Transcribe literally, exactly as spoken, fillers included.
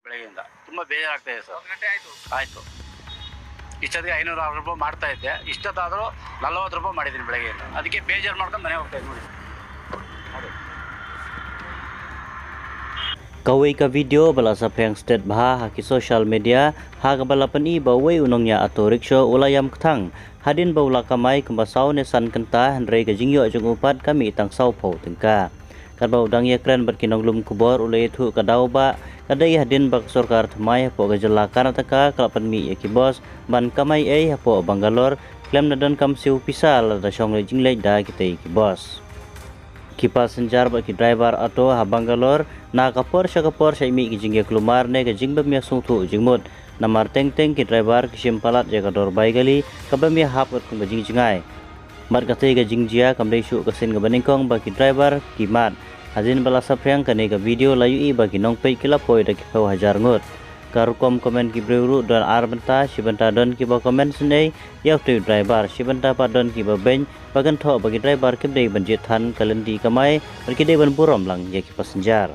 ಬೆಳಗ್ಗೆಯಿಂದ ತುಂಬ ಬೇಜಾರಾಗ್ತಾ ಇದೆ ಸರ್. ಆಯಿತು, ಇಷ್ಟೊತ್ತಿಗೆ ಐನೂರು ಆರು ರೂಪಾಯಿ ಮಾಡ್ತಾ ಇದ್ದೆ, ಇಷ್ಟೊತ್ತಾದರೂ ನಲ್ವತ್ತು ರೂಪಾಯಿ ಮಾಡಿದ್ದೀನಿ ಬೆಳಗ್ಗೆಯಿಂದ. ಅದಕ್ಕೆ ಬೇಜಾರು ಮಾಡ್ಕೊಂಡು ಮನೆಗೆ ಹೋಗ್ತಾ ಇದ್ದೀನಿ ನೋಡಿ. Kawei ka video ba la saphriang stet bha ha ki social media, ha kaba la pyni ba uwei u nongñiah auto rickshaw u la ïam kthang hadien ba u la kamai kumba saw ne san kynta, hynrei ka jingïoh jong u pat ka mih tang sawphew tyngka. Katba u dang ïakren bad ki nonglum khubor, u la ïathuh ka daw ba ka dei hadien ba ka sorkar thymmai hapoh ka jylla Karnataka ka la pynmih ïa ki bus ban kamai ei hapoh Bangalore, khlem da donkam siew pisa lada shong leit jingleit da kitei ki bus. Ki passenger bad ki driver auto ha Bangalore, na ka por sha ka por shait mih ki jingïaklumar ne ka jingbym ïasngewthuh jingmut. Namar teng teng ki driver ki shim palat ïa ka dor bai kali, ka bym ïahap katkum ka jingjngai. Bad katei ka jingjia kam dei shuh ka sien kaba nyngkong ba ki driver ki mad. Hadien ba la saphriang kane ka video, la ïohi ba ki nongpeit ki la poi da ki phew hajar ngut. Ka rukom comment ki briew ruh don ar bynta, shi bynta don kiba comment sngewsih ïa utei u driver, shi bynta pat don kiba beiñ ba kynthoh ba ki driver kim dei ban jied than ka lynti kamai, bad ki dei ban burom lang ïa ki passenger.